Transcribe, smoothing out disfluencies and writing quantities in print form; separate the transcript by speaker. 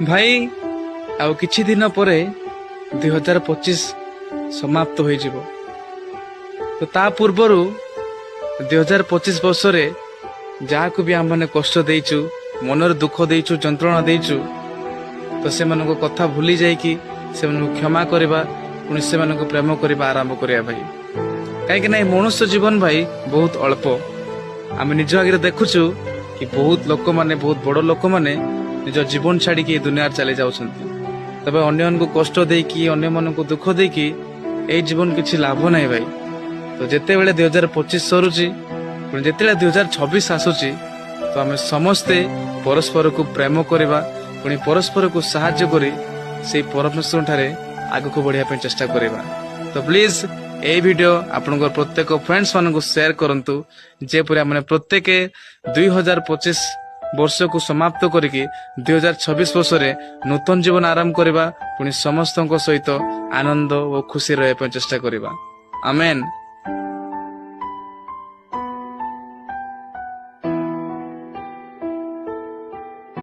Speaker 1: ଭାଇ, ଆଉ କିଛି ଦିନ ପରେ 2025 ସମାପ୍ତ ହୋଇଯିବ। ତ ତା ପୂର୍ବରୁ 2025 ବର୍ଷରେ ଯାହାକୁ ବି ଆମମାନେ କଷ୍ଟ ଦେଇଛୁ, ମନରେ ଦୁଃଖ ଦେଇଛୁ, ଯନ୍ତ୍ରଣା ଦେଇଛୁ, ତ ସେମାନଙ୍କ କଥା ଭୁଲି ଯାଇକି ସେମାନଙ୍କୁ କ୍ଷମା କରିବା, ପୁଣି ସେମାନଙ୍କୁ ପ୍ରେମ କରିବା ଆରମ୍ଭ କରିବା ଭାଇ। କାହିଁକି ନା ଏ ମନୁଷ୍ୟ ଜୀବନ ଭାଇ ବହୁତ ଅଳ୍ପ। ଆମେ ନିଜ ଆଗରେ ଦେଖୁଛୁ କି ବହୁତ ଲୋକମାନେ, ବହୁତ ବଡ ଲୋକମାନେ ନିଜ ଜୀବନ ଛାଡିକି ଏ ଦୁନିଆରେ ଚାଲି ଯାଉଛନ୍ତି। ତେବେ ଅନ୍ୟମାନଙ୍କୁ କଷ୍ଟ ଦେଇକି, ଅନ୍ୟମାନଙ୍କୁ ଦୁଃଖ ଦେଇକି ଏଇ ଜୀବନ କିଛି ଲାଭ ନାହିଁ ଭାଇ। ତ ଯେତେବେଳେ 2025 ସରୁଛି, ପୁଣି ଯେତେବେଳେ 2026 ଆସୁଛି, ତ ଆମେ ସମସ୍ତେ ପରସ୍ପରକୁ ପ୍ରେମ କରିବା, ପୁଣି ପରସ୍ପରକୁ ସାହାଯ୍ୟ କରି ସେଇ ପରମେଶ୍ୱରଙ୍କ ଠାରେ ଆଗକୁ ବଢିବା ପାଇଁ ଚେଷ୍ଟା କରିବା। ତ ପ୍ଲିଜ ଏଇ ଭିଡିଓ ଆପଣଙ୍କର ପ୍ରତ୍ୟେକ ଫ୍ରେଣ୍ଡସ୍ ମାନଙ୍କୁ ସେୟାର କରନ୍ତୁ, ଯେପରି ଆମେ ପ୍ରତ୍ୟେକ 2025 ବର୍ଷକୁ ସମାପ୍ତ କରିକି 2026 ବର୍ଷରେ ନୂତନ ଜୀବନ ଆରମ୍ଭ କରିବା, ପୁଣି ସମସ୍ତଙ୍କ ସହିତ ଆନନ୍ଦ ଓ ଖୁସି ରହିବା ପାଇଁ ଚେଷ୍ଟା କରିବା। ଆମେନ୍।